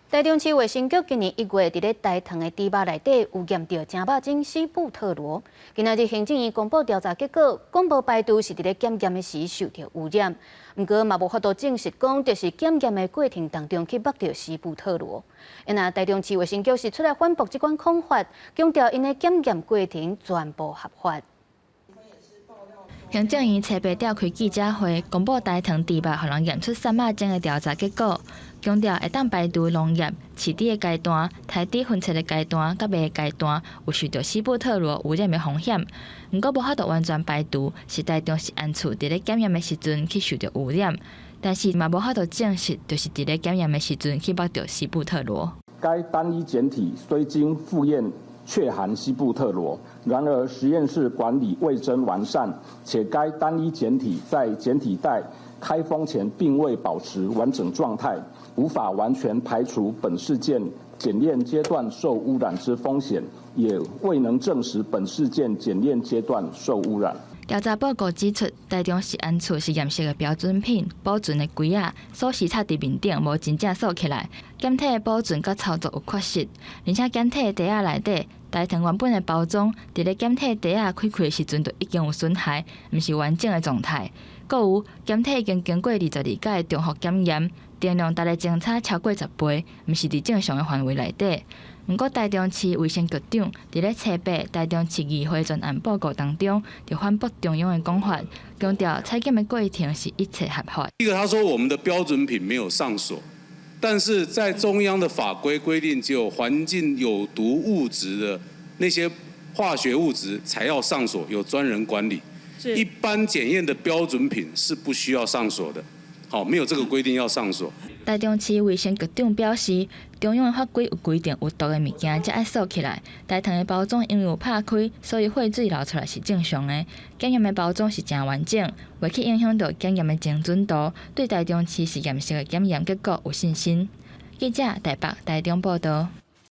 台中市衛生局今年1月佇咧大潭的豬肉內底有驗著成百種西布特羅。今仔日行政院公布調查結果，講無排除是佇咧檢驗的時受著污染，毋過嘛無法度證實講就是檢驗的過程當中去目著西布特羅。因那台中市衛生局是出來反駁這款講法，強調𪜶的檢驗過程全部合法。行政院初八召開記者會，公布大潭豬肉予人驗出三百種的調查結果，強調會當排除農業、飼豬的階段、刣豬分切的階段、佮賣的階段有受著西布特羅污染的風險。毋過無法度完全排除是台中食安處佇咧檢驗的時陣去受著污染，但是嘛無法度證實就是佇咧檢驗的時陣去目著西布特羅。該單一檢體雖經複驗確含西布特羅，然而實驗室管理未臻完善，且該單一檢體在檢體袋開封前並未保持完整狀態，無法完全排除本事件檢驗階段受污染之風險，也未能證實本事件檢驗階段受污染。調查報告指出，台中食安處是驗色的標準品保存的櫃仔鎖匙插佇面頂，無真正鎖起來，檢體的保存佮操作有缺失，而且檢體的袋仔內底大糖原本的包裝，佇咧檢體袋仔開開的時陣就已經有損害，毋是完整的狀態。閣有檢體已經經過22改的重複檢驗，定量逐个偵差超過10倍，毋是佇正常的範圍內底。毋過台中市衛生局長佇咧初八台中市議會專案報告當中，就反駁中央的講法，強調採檢的過程是一切合法。一個他說我們的標準品沒有上鎖，但是在中央的法規規定，只有環境有毒物質的那些化學物質才要上鎖，有專人管理。一般檢驗的標準品是不需要上鎖的，好，沒有這個規定要上鎖。台中市衛生局長表示，中央的法規有規定，有毒的物件才愛鎖起來。大糖的包裝因為有拍開，所以血水流出來是正常的。檢驗的包裝是誠完整，袂去影響著檢驗的精準度。對台中市實驗室的檢驗結果有信心。記者台北、台中報導。